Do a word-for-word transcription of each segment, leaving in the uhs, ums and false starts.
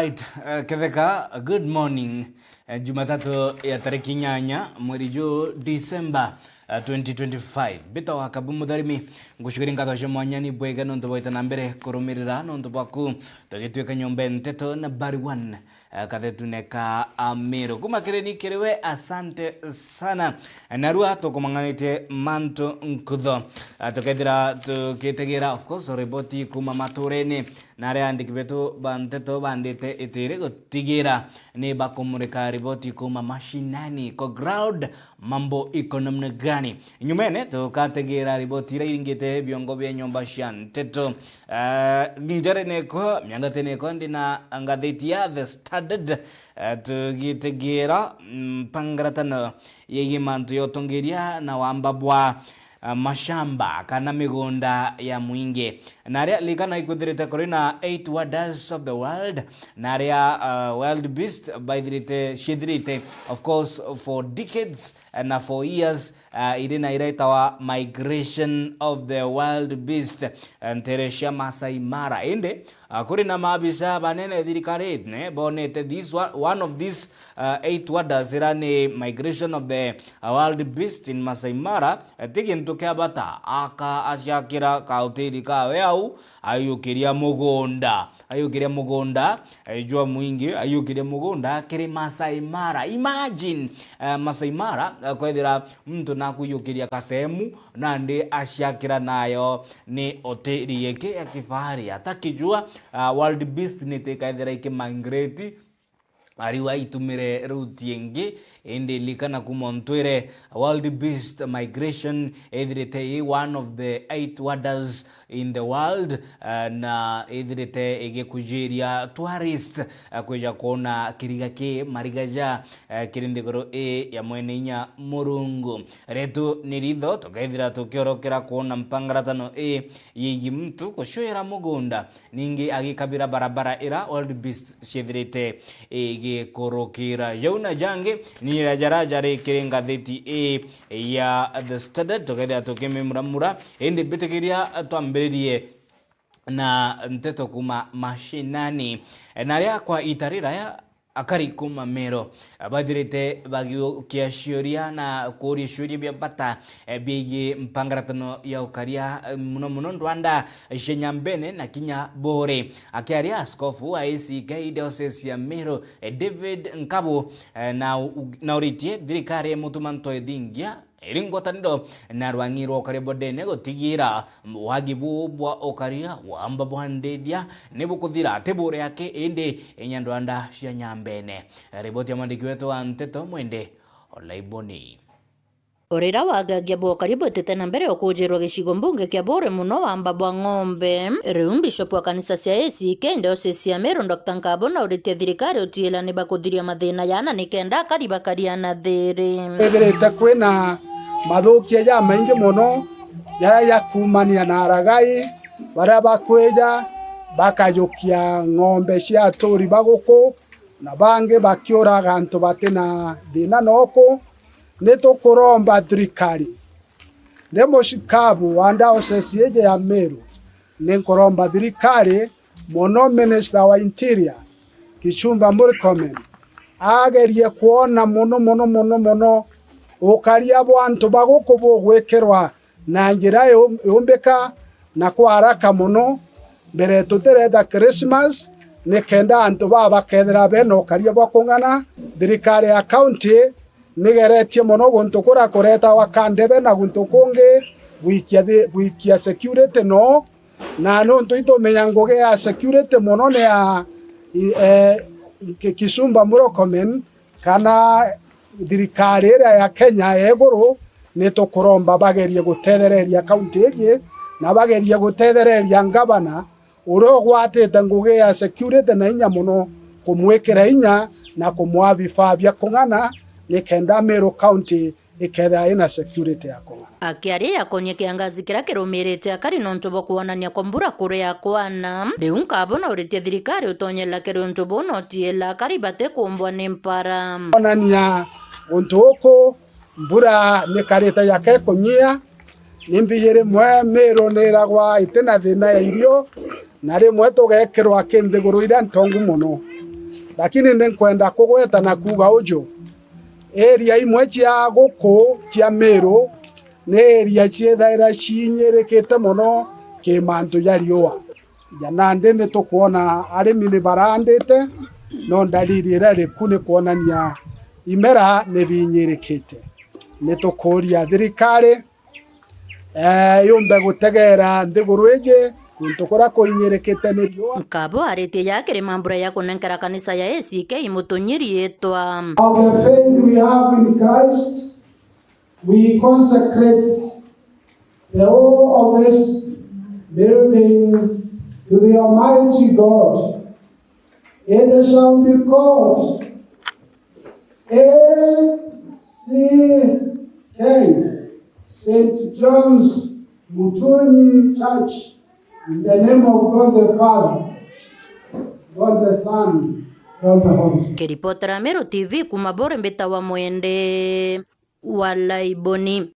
Right, eh, Ketheka, good morning. Eh, Jumatatu ya tariki inyanya mweri juu December, eh, twenty twenty-five. Mbitawa Kabu Mutharimi, ngucukeria nkatho cia mwanya ni bwega nontu bwaita na mbere kurumirira nontu bwaku tugituika nyomba nteto nambari one, eh, kathetune ka Amiru. Kuma kiri ni kiri we, asante sana. Narua tukumang'anitie mantu nkutho. Eh, tukethira tukitegeera, of course, riboti kuma maturene na aria andiki betu ba nteto bandite itiri gutigira ni bakumurika riboti kuma mashinani. Kwa ground, mambo iko namna gani? Nyumene tukategeera riboti iria iringite biongo bia nyomba cia nteto. Eh, njere neko, miangate neko ndi na ngatheti ya The Standard, eh, tugitegeera, mm, mpangaratano yegie mantu ya utongeria na wamba bwa, eh, mashamba kana migunda ya mwingi. Na aria likana ikwithirite kuri na eight wonders of the world, na aria, eh, wild beast baithirite, ciithirite, of course, for decades, eh, na for years, ah, iri na ira itawa migration of the wild beast, eh, ntere cia Masai Mara. Indi, ah, kuri na maabisa banene thirikarine bonete this one, one of these, ah, eight wonders ira ni migration of the, ah, wild beast in Masai Mara, eh, ti gintu kia bata. Aka aciakira kautiri kawe au, ayukiria mugunda, ayukiria mugunda, eh, jwa mwingi, ayukiria mugunda kiri Masai Mara. Imagine, eh, Masai Mara, eh, kwethira muntu nakwiyukiria kasehemu, nandi aciakira nayo ni hoteli yeke ya kifahari. Atakijua, ah, wild beast nitikaethira ikimigrate, ariwa itumire route ingi, indi likana kuma ntwire, wild beast migration ethirite i one of the eight wonders in the world, eh, na ithirite igikujiria tourist, eh, kwija kwona kiriga ki mariga ja, eh, kiri nthiguru ii ya mwene inya Murungu. Ritu ni ritho, tukethira tukiorokera kwona mpangaratano ii yigi muntu gucwira mugunda, ningi agikabira barabara ira wild beast ciethirite igikurukira. Jau na jangi, ni ira jara jari kiri ngatheti ii ya The Standard, tukethira tukimimuramura. Indi mbitikiria twambiririe na nteto kuma mashinani. Na aria kwa ita riraya akari kuma Meru bathirite bagiukia ciuria na kuuria ciuria bia bata, eh, bigie mpangaratano ya ukaria, eh, muno muno ndwanda cia Nyambene na kinya Bore. Akiaria askofu wa A C K diocese ya Meru, eh, David Nkabu, eh, na u-, na uritie thirikari mutuma nto ithingia iri ngwataniro na rwang'i rwa ukaria bwa ndene gutigira wagi buu bwa ukaria wamba bwa ndithia ni bukuthira ati bure aki, indi inya ndwanda cia Nyambene. Riboti ya mwandiki wetu wa nteto Mwende Olaiboni. Urira wagagia bwa ukaria bwitite na mbere ukujirwa gicigo mbunge kia Bore muno wamba bwa ng'ombe. Riu Bishop wa kanisa cia A C K diocese ya Meru, Doctor Nkabo, na uritie thirikari utiila ni bakuthiria mathina yana nikenda akari bakaria na thiri. Ithirite kwina mathukia jamaingi mono jaria jakuumania na aragai baria bakwija bakajukia ng'ombe cia aturi ba guku, na bangi bakiuraga antu batina thina noku. Ni tukuromba thirikari, ni mucikabu wa diocese iji ya Meru, ni nkuromba thirikari, mono minister wa interior, Kipchumba Murkomen, agerie kwona mono, mono, mono, mono ukaria bwa antu ba guku bugwikirwa na njira yum-, yumbika na kwa haraka mono, mbere tutiretha Christmas, nikenda antu baa bakethira bena ukaria bwa kung'ana. Thirikari ya county nigeretie mono guntu kuria kuretagwa Kandebe na guntu kungi gwikia thi-, gwikia security no, na nuntu itumenya ngugi ya security mono ni ya i-, eh, Ki-, Kipchumba Murkomen, kana thirikari iria ya Kenya ya iguru, ni tukuromba bagerie gutethereria kaunti iji, na bagerie gutethereria ngavana uria ugwatite ngugi ya security na inya mono, kumwikira inya na kumwaa vifaa bia kung'ana, nikenda Meru County ikethira ina security ya kung'ana. Akiaria yakonie kiangazi kiria kirumirite akari nontu bwa kwonania kwa mbura kuria kwana, riu Nkabo na uritie thirikari utonyela kiri untu buu na utiila akari batikumbwa ni mpara. Kwonania untu uku, mbura nikarite yaka ikunyia, ni mbiji rimwe Meru niragwa itina thina ya irio, na rimwe tugekirwa ki nthiguru iria ntongu mono. Lakini ni nkwenda kugweta na kuuga uju, area imwe cia guku cia Meru ni area ciithaira ciinyirikite mono ki mantu ja riua. Ja nandi ni tukwona arimi ni barandite, no ndariri iria iri ku ni kwonania imera ni biinyirikite. Ni tukuuria thirikari, eh, yumbe gutegeera nthiguru iji guntu kuria kuinyirikite ni riua. Nkabo aritie ja kiri mambura ya kunenkera kanisa ya A C K Mutunyi riitwa. Of the faith we have in Christ, we consecrate the whole of this building to the Almighty God. It shall be called A C K, Saint John's Mutunyi Church, in the name of God the Father, God the Son, God the Holy Spirit. Nkiripotera Meru T V kuuma Bore, mbitawa Mwende wa Laiboni.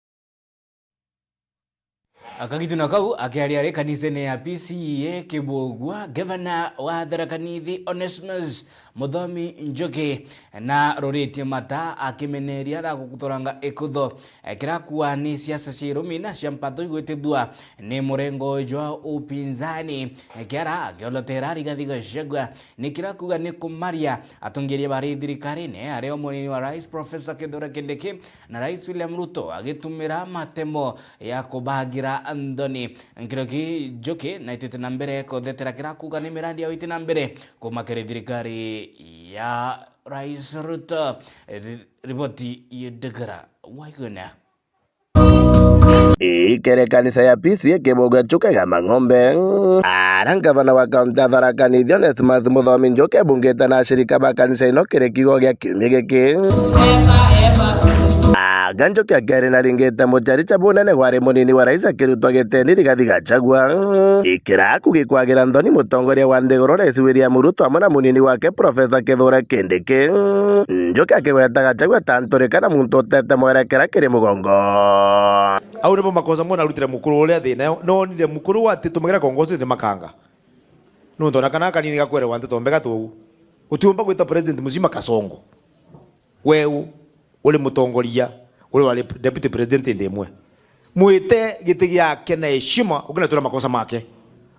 Akagitu na kau akiaria ari kanisene ya P C E A Kibugua, gavana wa Tharaka Nithi Onesmus Muthomi Njuki na ruritie mata akimeneria na gukuthoranga ikutho, eh, kira kuuga ni siasa cia irumi na cia mpatho igwitithua ni murengo jwa upinzani, eh, kiara akiolotera Rigathi Gachagua ni kira kuuga ni kumaria atongeria bari thirikarine, ario munini wa rais Professor Kithure Kindiki na Rais William Ruto agitumira matemo ya kubagira nthoni. Nkiroki Njuki naitite na mbere kuthetera kira kuuga ni mirandi ya witi na mbere kuuma kiri thirikari ya Rais Ruto. Ri-, riboti ya Ndegera Waiguna. Ii kiri kanisa ya P C E A Kibugua Chuka ya Mang'ombe. Ara ngavana wa kaunti ya Tharaka Nithi Onesmus Muthomi Njuki ebungite na ashirika ba kanisa ino kiri kiugo gia kiumia giki. Aga Njuki akiaria na ringite muchari cha bunene gwari munini wa rais akirutwa giteni Rigathi Gachagua. Ikira kugikwagira nthoni mutongoria wa nthiguru Rais William Ruto amwe na munini wake Professor Kithure Kindiki. Njuki akigweta Gachagua ta nturika na muntu utete mwerekera kiri mugongo. Au nibo makosa mwe narutire mukuru uria thina, nonire mukuru atitumagira kongosi ni makanga. Nuntu ona kana kanini gakwerewa nteto mbega tu. Utiumba gwita president muzima kasongo. Weu uri mutongoria, uri wa rep-, deputy president ndi imwe. Mwite giti giake na heshima, ukina twira makosa make.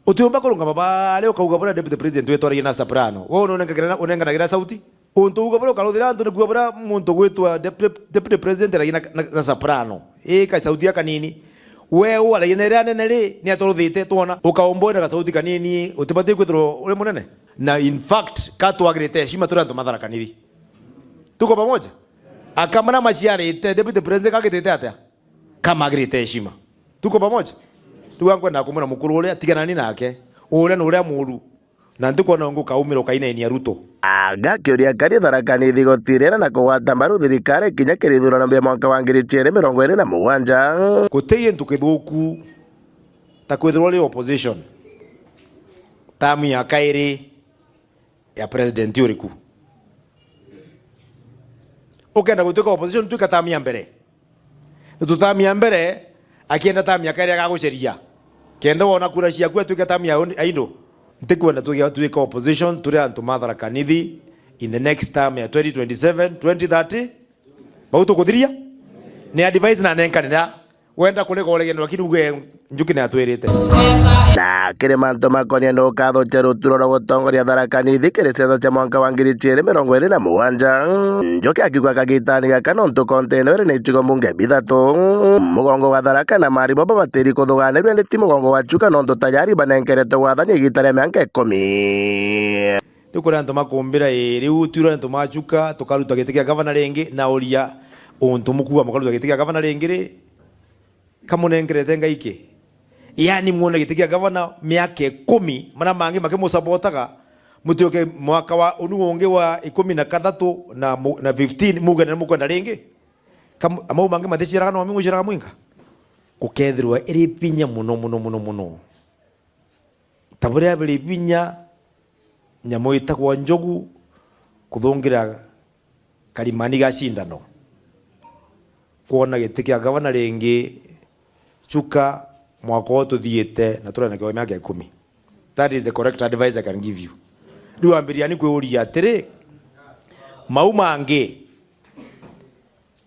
Utiumba kurungama baria ukauga buria deputy president witwaragia na soprano. Weu nunengagira, unenganagira sauti? Untu uga buria ukaruthira antu ni kuuga buria muntu gwitwa dep-, dep-, deputy president aragia na, na, na soprano. Ii ka sauti ya kanini. Weu aragia na iria nene ri, ni aturuthite twona. Ukaumba wina gasauti kanini, utibati kwithirwa uri munene. Na in fact, ka twagirite heshima turi antu ma Tharaka Nithi. Tuko pamoja? Aka maria maciarite, deputy president kagitite atia? Kamagirite heshima. Tuko pamoja? Riu nkwenda kumwira mukuru uria, tiganani nake. Uria ni uria muru. Na ntikwona ungi ukaumira ukainainia Ruto. Aga akiuria kari Tharaka Nithi gutirira na kugwata mbaru thirikari kinya kiri ithurano bia mwaka wa ngiri ijiiri mirongo iiri na mugwanja. Guti gintu kithuku ta kwithirwa uri opposition. Tamu ya kairi ya president uriku? Ukenda gutuika opposition, tuika tamu ya mbere. Nitutamia mbere, akienda tamia kairi agaguceria. Kenda wona kura ciaku atuike tamia ya undi, aindo. Ntikwenda tuge tuike opposition, turi antu ma Tharaka Nithi in the next term ya twenty twenty-seven, twenty thirty. Bau tukuthiria? Ni advice na nenkanira. Wenda kurega uregene, lakini uge Njuki ni atwirite. Na kiri mantu makonie ni ukathukia ruturo rwa gutongoria Tharaka Nithi kiri siasa cia mwanka wa ngiri ijiiri mirongo iiri na mugwanja. Njuki akiuga kagitani gaka nontu kaunti ino iri na icigo mbunge bithatu. Mugongo wa Tharaka na Mari bo babatiri kuthuganirua indi ti mugongo wa Chuka nontu tayari banenkeretwe wathani igita ria mianka ikumi. Ni kuri antu makumbira, ii, riu twirwe antu ma Chuka tukaruta giti kia gavana ringi, na uria untu mukuuga mukaruta giti kia gavana ringi ri? Kamunenkerete Ngai ki? Yaani, mwone giti kia gavana miaka ikumi, maria mangi makimusabotaga, mutioke mwaka wa unu ungi wa ikumi na kathatu na mu-, na fifteen, muge ni mukwenda ringi? Kam-, amau mangi maticiaraga, no amwe muciaraga mwinga? Gukethirwa iri binya muno, muno, muno, muno. Ta buria biri binya nyamu itagwa njogu kuthungira karimani ga cindano. Kwona giti kia gavana ringi, Chuka, mwaka uu tuthiite na turena kio miaka ikumi. That is the correct advice I can give you. Riu ambiriria ni kwiuria atiri, Mau mangi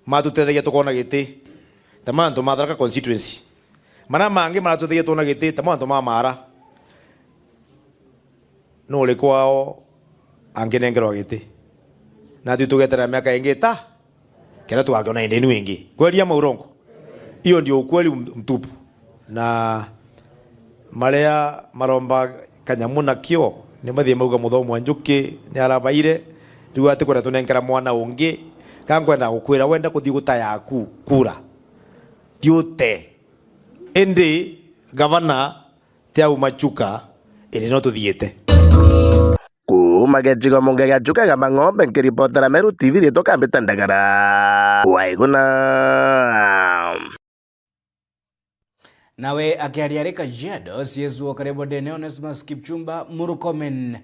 matutethagia tukona giti, ta mantu ma Tharaka constituency. Mana mangi maratutethagia twona giti, ta mantu ma Mara. Nuri kwao anginengerwa giti? Natwi tugeterera miaka ingi ta kenda tugakiona indi inu ingi. Kweria maurongo? Hiyo ndio ukweli mtupu. Na maria maromba kanyamu nakio, ni mathie mauga muthomi wa njuki ni arabaire, riu atikwenda tunenkera mwana ungi. Ka nkwenda gukwira, wenda kuthii guta yaku kura, thiute. Indi gavana ti auma Chuka, indi no tuthiite. Kuuma gicigo munge gia Chuka ga Mang'ombe, nkiripotera Meru T V, riitwa Kambita Ndagara. Waiguna. Nawe akiaria ari Kajiado, C S wa Karibodene Onesmus Kipchumba Murkomen,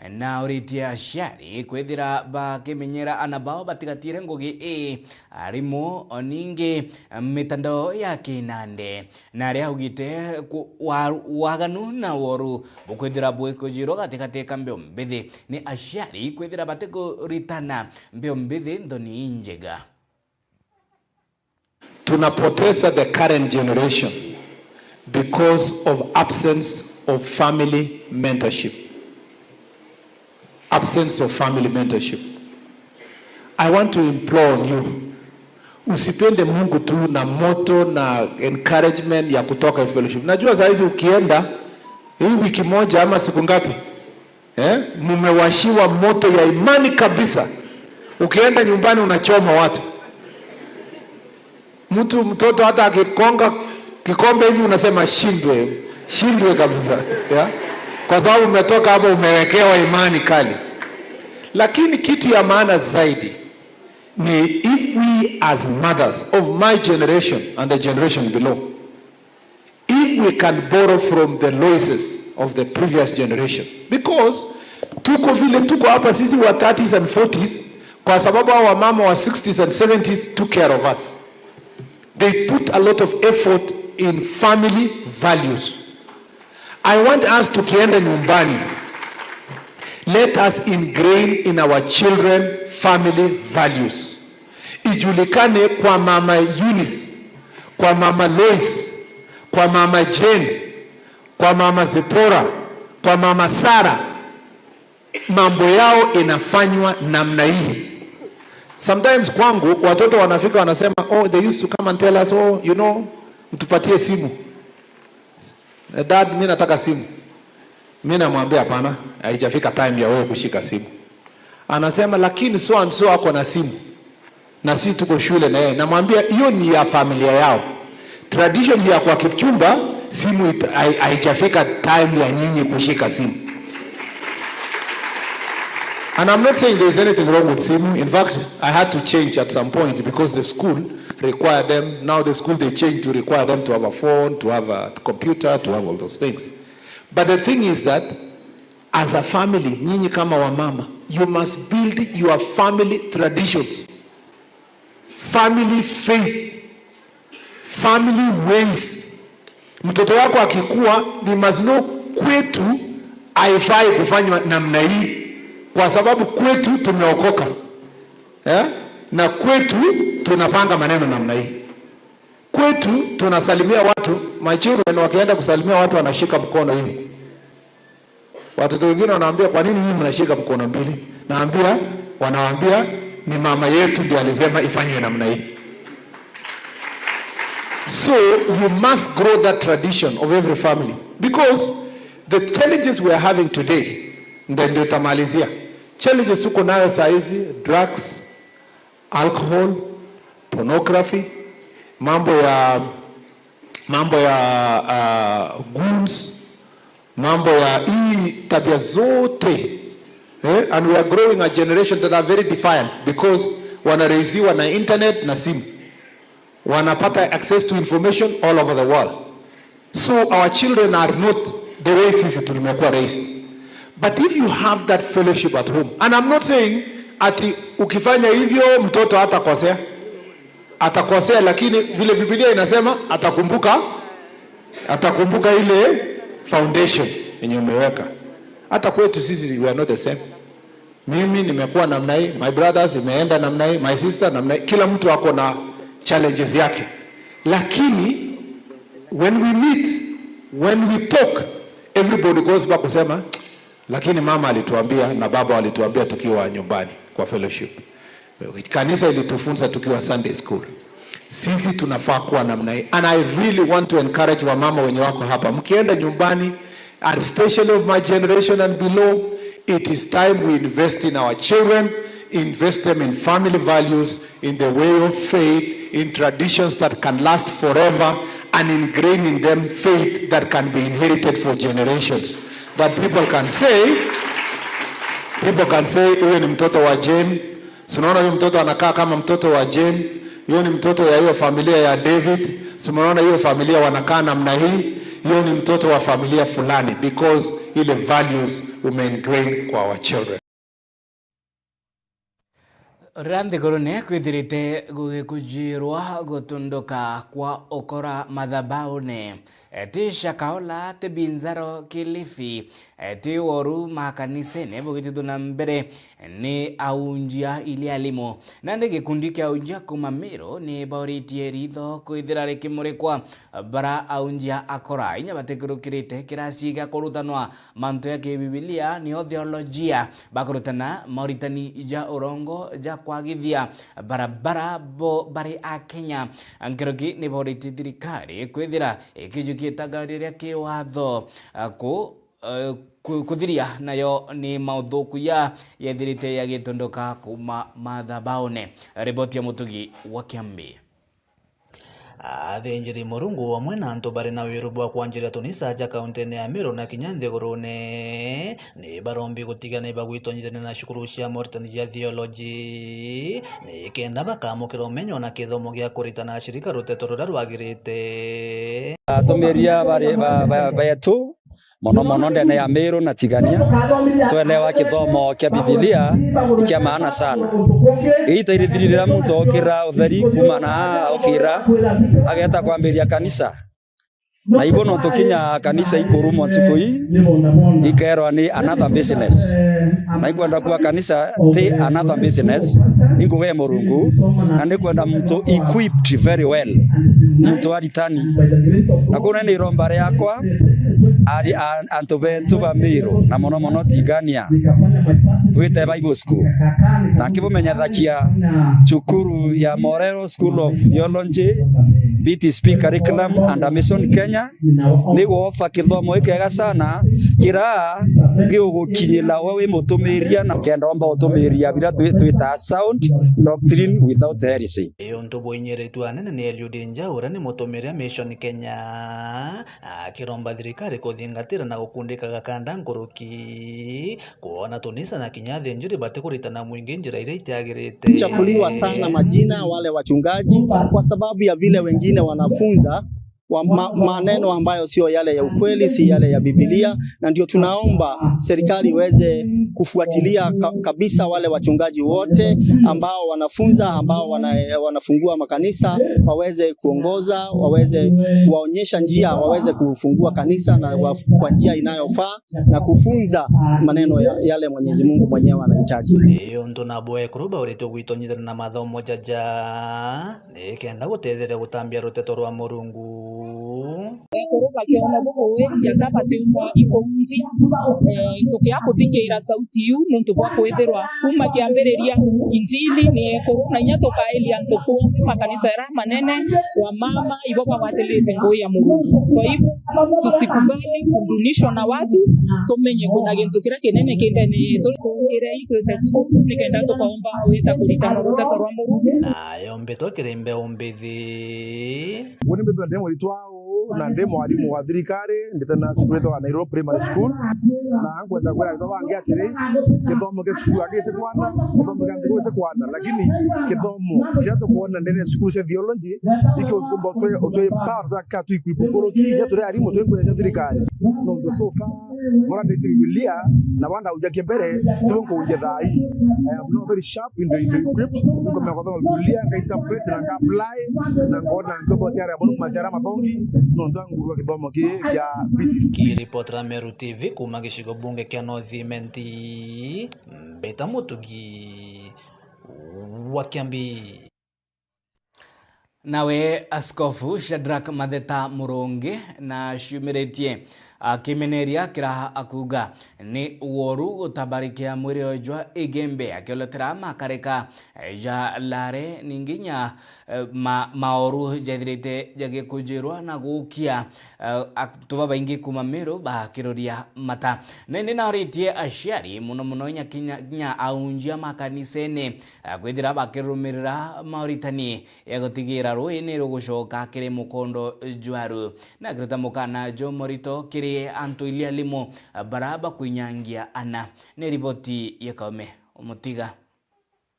na uritie aciari kwithira bakimenyera ana bao batigatire ngugi ii, arimu, o ningi mitandao ya kinande. Na aria augite ku-, wa-, waganu na woru bukwithira bwikujirwa gatigati ka mbeu mbithi ni aciari kwithira batikuritana mbeu mbithi nthoni injega. Tunapoteza the current generation because of absence of family mentorship. Absence of family mentorship. I want to implore on you. Usipende Mungu tu na moto na encouragement ya kutoka fellowship. Najua saa hizi ukienda, hii wiki moja ama siku ngapi? Eh? Mumewashiwa moto ya imani kabisa. Ukienda nyumbani unachoma watu. Mtu, mtoto hata akikonga kikombe hivi unasema, "Shindwe, shindwe kabisa." Yeah? Kwa sababu umetoka hapo umewekewa imani kali. Lakini kitu ya maana zaidi ni if we as mothers of my generation and the generation below, if we can borrow from the Loises of the previous generation, because tuko vile tuko hapa sisi wa thirties and forties, kwa sababu hao wamama wa sixties and seventies took care of us. They put a lot of effort in family values. I want us, tukienda nyumbani, let us ingrain in our children family values. Ijulikane kwa mama Eunice, kwa mama Lois, kwa mama Jane, kwa mama Zipporah, kwa mama Sarah, mambo yao inafanywa namna hii. Sometimes kwangu watoto wanafika wanasema, "Oh, they used to come and tell us, oh, you know, mtupatie simu." "Eh, dad, mi nataka simu." Mi namwambia, "Hapana, haijafika time ya wewe kushika simu." Anasema, "Lakini so and so ako na simu na si tuko shule na yeye." Namwambia, "Hiyo ni ya familia yao. Tradition ya kwa Kipchumba, simu it-, hai-, haijafika time ya nyinyi kushika simu." And I'm not saying there's anything wrong with simu. In fact, I had to change at some point because the school required them. Now the school, they changed to require them to have a phone, to have a computer, to have all those things. But the thing is that as a family, nyinyi kama wamama, you must build your family traditions, family faith, family ways. Mtoto wako akikua, they must know kwetu haifai kufanywa namna hii, kwa sababu kwetu tumeokoka, eh? Na kwetu tunapanga maneno namna hii. Kwetu tunasalimia watu, my children wakienda kusalimia watu wanashika mkono hivi. Watoto wengine wanaambia, "Kwa nini hii mnashika mkono mbili?" Naambia, wanawaambia, "Ni mama yetu ndiye alisema ifanywe namna hii." So you must grow that tradition of every family, because the challenges we are having today, ndio, ndio tamalizia. Challenges tuko nayo saa hizi, drugs, alcohol, pornography, mambo ya, mambo ya, uh, goons, mambo ya hii tabia zote, eh? And we are growing a generation that are very defiant because wanareiziwa na internet na simu, wanapata access to information all over the world. So our children are not the way sisi tulimekuwa raised. But if you have that fellowship at home, and I'm not saying ati ukifanya hivyo mtoto hatakosea, atakosea, lakini vile Biblia inasema atakumbuka, atakumbuka ile foundation yenye umeweka. Hata kwetu sisi we are not the same. Mimi nimekuwa namna hii, my brothers imeenda namna hii, my sister namna hii. Kila mtu ako na challenges yake, lakini when we meet, when we talk, everybody goes back kusema, lakini mama alituambia na baba walituambia tukiwa nyumbani kwa fellowship. Kanisa ilitufunza tukiwa Sunday school. Sisi tunafaa kuwa namna hii. And I really want to encourage wamama wenye wako hapa. Mkienda nyumbani, and especially of my generation and below, it is time we invest in our children, invest them in family values, in the way of faith, in traditions that can last forever, and ingrain in them faith that can be inherited for generations. That people can say, people can say, "Huyo ni mtoto wa Jane." Si unaona huyo mtoto anakaa kama mtoto wa Jane? Huyo ni mtoto ya hiyo familia ya David. Si unaona hiyo familia wanakaa namna hii? Hiyo ni mtoto wa familia fulani, because ile values umeingrain kwa our children. Riria nthigurune kwithirite gugikujirwa gutunduka kwa ukora mathabaune, ti Shakahola, ti Binzaro, Kilifi, ti Woru, makanisene bugitithua na mbere ni aunjia ili alimu. Nandi gikundi kia aunjia kuma Meru ni bauritie ritho kwithira rikimurikwa bara aunjia akora inya batikurukirite kirasi gia kurutanwa mantu ya kibibilia, nio theolojia, bakurutana mauritani ja urongo ja kwagithia barabara bo bari a Kenya. Nkuruki ni bauritie thirikari kwithira ikijukia itangario ria kiwatho, a, ku, e, ku, kuthiria nayo ni mauthuku ya yethirite yagitunduka kuma mathabaune. Riboti ya Mutugi wa Kiambi. Athinjiri Murungu amwe na antu bari na wiru bwa kwanjiria tunisa ja kauntine ya Meru na kinya nthigurune ni barombi gutiga ni bagwitonyithania na cukuru cia moritani ja theology, ni kenda bakamukira umenyo na kithomo gia kuritana ashirika ruteto ruria rwagirite. Atumiria bari ba, ba, betu mono mono ndene ya Meru na Tigania, twelewa kithomo kia Bibilia ni kia maana sana. Iita irithiri riria muntu okira utheri kuuma na okira, ageta kwambiria kanisa. Na ibo nontu kinya kanisa ikurumwa ntuku ii, ikerwa ni another business. Na ikwenda kuwa kanisa ti another business, inkuga e Murungu, na nikwenda muntu equipped very well, muntu aritani. Na kuu ni iromba riakwa, ari, a, antu betu ba Meru, na mono mono Tigania, twite Bible school. Na nkibumenyathakia cukuru ya Morero School of Theology, B T S P curriculum under Mission Kenya, ni gwofa kithomo gikega sana kira gigukinyira we wi mutumiria na kenda omba utumiria biria twi-, twita sound doctrine without heresy. Ii untu bwinyiritue anene ni Eliud Njau, uria ni mutumiria Mission Kenya, akiromba thirikari kuthingatira na gukundika gakanda nkuruki, kwona tunisa na kinya athinjiri batikuritana mwingi njira iria itiagirite. Chafuliwa sana majina wale wachungaji kwa sababu ya vile wengine wanafunza wa ma-, maneno ambayo sio yale ya ukweli, si yale ya Biblia, na ndio tunaomba serikali iweze kufuatilia ka-, kabisa wale wachungaji wote ambao wanafunza, ambao wana-, wanafungua makanisa, waweze kuongoza, waweze kuwaonyesha njia, waweze kufungua kanisa na wa-, kwa njia inayofaa na kufunza maneno ya-, yale Mwenyezi Mungu mwenyewe anahitaji. Ii untu nabo ekuru bauritue gwitonyithania na mathomo jaja ni kenda gutetheria gutambia ruteto rwa Murungu. Ekuru bakiona bubuui, jaka batiumba ikuunji, eh, tukia kuthikiira sauti iu nuntu bwa kwithirwa kuuma kiambiriria injili ni ekuru, na inya tukairia antu kunthe makanisa jaria manene, wa mama, ibo bagwatirite ngugi ya Murungu. Kwa hivyo, tusikubali kudunishwa na watu, tumenye kwina gintu kiria kinene ki ndene yetu. Tukirei twite cukuru, nikenda tukaomba gwita kuritana ruteto rwa Murungu. Nayo mbitwa kiri mbeu mbithi. Uni mbitwa ndi muritwa uu, na ndi mwarimu wa thirikari, ndite na cukuru itagwa Nairobi Primary School. Na nkwenda kwira aritwa bangi atiri, kithomo kia cukuru aki ti kwana, kithomo kia nthiguru ti kwana, lakini kithomo kiria tukwona ndene ya cukuru cia theology, ikio tukumba utwe, utwe power tuka tuikuipu kuruki, iria turi arimu twi ngugi cia thirikari. Nontu so far, Bora ndaici Bibilia, na banda ujakia mbere, tibo nkuunjia thaa ii. Eh, I'm not very sharp, indo, indo equipped, nkumenya kuthoma Bibilia, nga interpret na nga apply, na ngona nkiumba ciara ya Murungu, maciara mathongi, nontu ya ngugi wa kithomo ki kia B T C. Kiripotera Meru T V kuuma gicigo bunge kia North Imenti, Mbita Mutugi wa Kiambi. Nawe Askofu Shadrack Matheta Murungi naciumiritie akimeneria kira akuuga ni woru gutabarikia mwiri jwa Igembe, akioletera makarika ja Lare, ningi nya, eh, ma-, maoru jethirite jagikujirwa na gukia, eh, antu babaingi kuuma Meru bakiroria mata. Nindi nauritie aciari, muno muno inya kinya, kinya aunjia makanisene, eh, kwithira bakirumirira mauritani ya gutigira rui ni rugucoka kiri mukondo jwaru. Na akirita mukana jumurito kiri antu ili alimu, eh, bara bakwinyangia ana. Ni riboti ya Kaume Omutiga.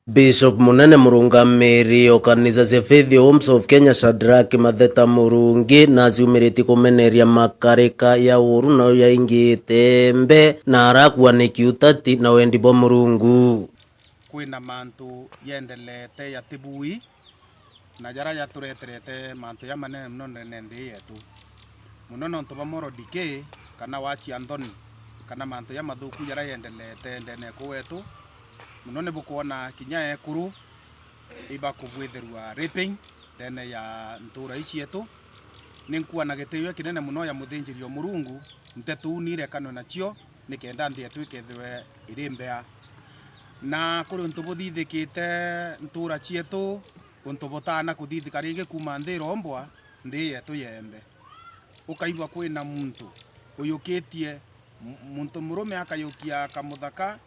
Bishop munene murungamiri o kanisa cia Faith Homes of Kenya, Shadrack Matheta Murungi, naciumiritie kumeneria makarika ya uru nayo yaingite mbe, na arakua ni kiutati na wendi bwa Murungu. Kwina mantu yendeleete ya tibui, na jaria jatureterete mantu jamanene mono ndene nthi yetu, mono nontu bwa moral decay, kana wachia nthoni, kana mantu jamathuku jaria yendeleete ndene ku wetu. Mono ni bukwona kinya ekuru ibakubwithirwa raping ndene ya ntuura ii cietu. Ni nkuua na gitiio kinene mono ya muthinjiri o Murungu, nteto uu ni irekanwe nacio, nikenda nthi yetu ikethirwe iri mbea. Na kuri untu buthithikite ntuura cietu, untu butaana kuthithika ringi kuuma nthi irombwa, nthi yetu yembe. Ukaigua kwina muntu uyukitie, m-, muntu murume akayukia kamuthaka,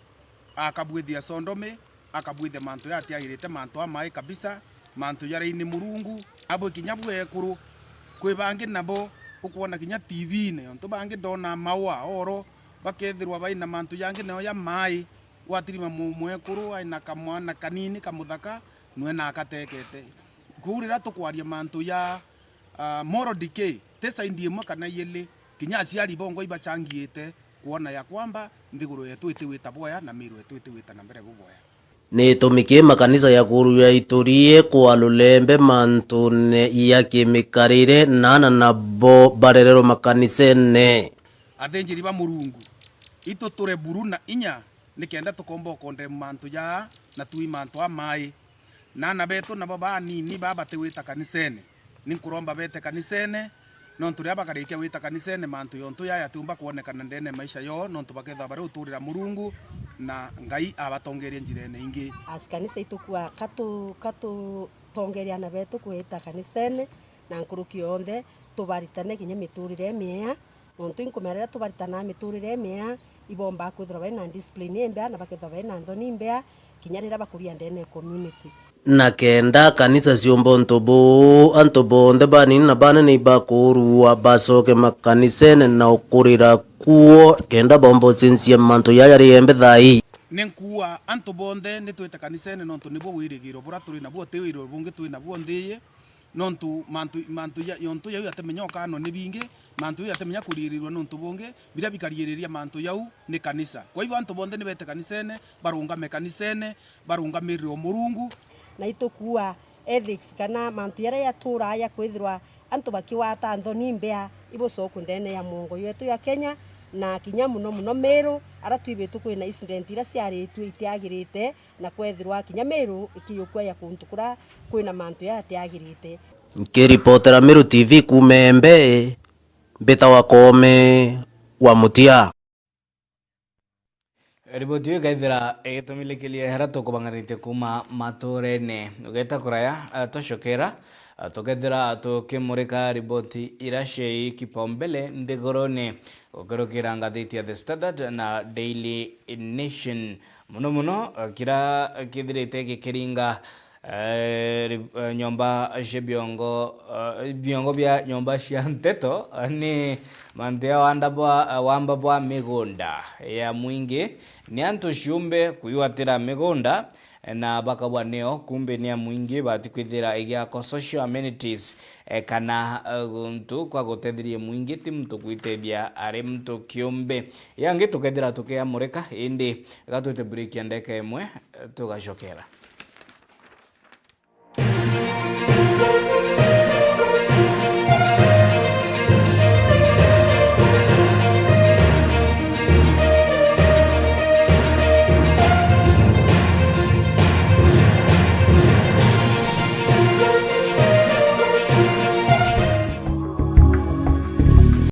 akabwithia sondomi, akabwithia mantu jatiagirite, mantu amai kabisa, mantu jaria ni Murungu. Abwe kinya bwe ekuru, kwi bangi nabo ukwona kinya T V-ini, ontu bangi ndona maua oro, bakethirwa baina mantu jangi nayo jamai, gwatirima mu-, mwekuru aina kamwana kanini kamuthaka, nwe na akatekete. Kwou riria tukwaria mantu ja, ah, moral decay, ti side imwe kana iili, kinya aciari bongwa ibachangiite kwona ya kwamba nthiguru yetu itiwita bwea na miiru yetu itiwita na mbere bubwea. Ni itumi ki makanisa ya kuru ya iturie kwa lulembe mantune ya kimikarire, na ana nabo barererwe makanisene? Athinjiri ba Murungu, itu ture buru na inya nikenda tukomba ukonde mantu jaa na tui mantu amai. Na ana betu nabo banini baa batiwita kanisene, ni nkuromba bete kanisene, nontu riria bakarikia wita kanisene, mantu yontu jaa jatiumba kwonekana ndene ya maisha yoo, nontu bakethirwa bari uturira Murungu na Ngai abatongerie njirene ingi. As kanisa itukua katu-, katutongeria ana betu kwita kanisene, na nkuruki yonthe tubaritane kinya miturire imiea. Nontu inkumenya riria tubaritana miturire imiea, ibomba kwithirwa bari na discipline imbea na bakethirwa bari na nthoni imbea, kinya riria bakuria ndene ya community. Na kenda kanisa ciumba untu buu, antu bonthe banini na banene ibakurua bacoke makanisene na ukurira kuo, kenda bomba ucincie mantu jaa jari embe thaa ii. Ni nkuua antu bonthe ni twite kanisene, nontu nibuo wirigiro buria turi nabuo, ti wirigiro bungi twi nabuo nthi ii. Nontu mantu, mantu ja, yontu jau jatimenya ukanwa ni bingi, mantu jau jatimenya kurigirirua ni untu bungi, biria bikarigiriria mantu jau ni kanisa. Kwa hivyo antu bonthe ni bete kanisene, barungame kanisene, barungamirire o Murungu. Na itukuua ethics kana mantu jaria jaturaa ja kwithirwa antu bakigwata nthoni imbea ibucokwe ndene ya muongo yetu ya Kenya, na kinya muno muno Meru, aria twibitwe kwina incident iria ciaritue itiagirite, na kwethirwa kinya Meru ikiyukua ya kuntu kuria kwina mantu jatiagirite. Nkiripotera Meru T V kuuma Embe, mbita wa Koome wa Mutia. Riboti iu ikaithira igitumilikiria aria tukubang'anite kuuma maturene. Ugeta kuraya, eh, twacokera, eh, tukethira tukimurika riboti iria cii kipaumbele nthigurune, gukirukira ngathiti ya The Standard na Daily Nation. Mono mono, eh, kiria kithirite gikiringa, eh, ri-, eh, nyomba cia biongo, eh, biongo bia nyomba cia nteto, eh, ni mantu ya wanda bwa, eh, wamba bwa migunda ya mwingi. Ni antu ciumbe kwigwatira migunda, na bakabwa nio kumbe ni ya mwingi bati kwithira igiako social amenities, eh, kana, eh, guntu kwa gutetheria mwingi ti muntu gwitethia ari muntu kiumbe. Yangi tukethira tukiamurika, indi gatwite break ya ndeka imwe, eh, tugacokera.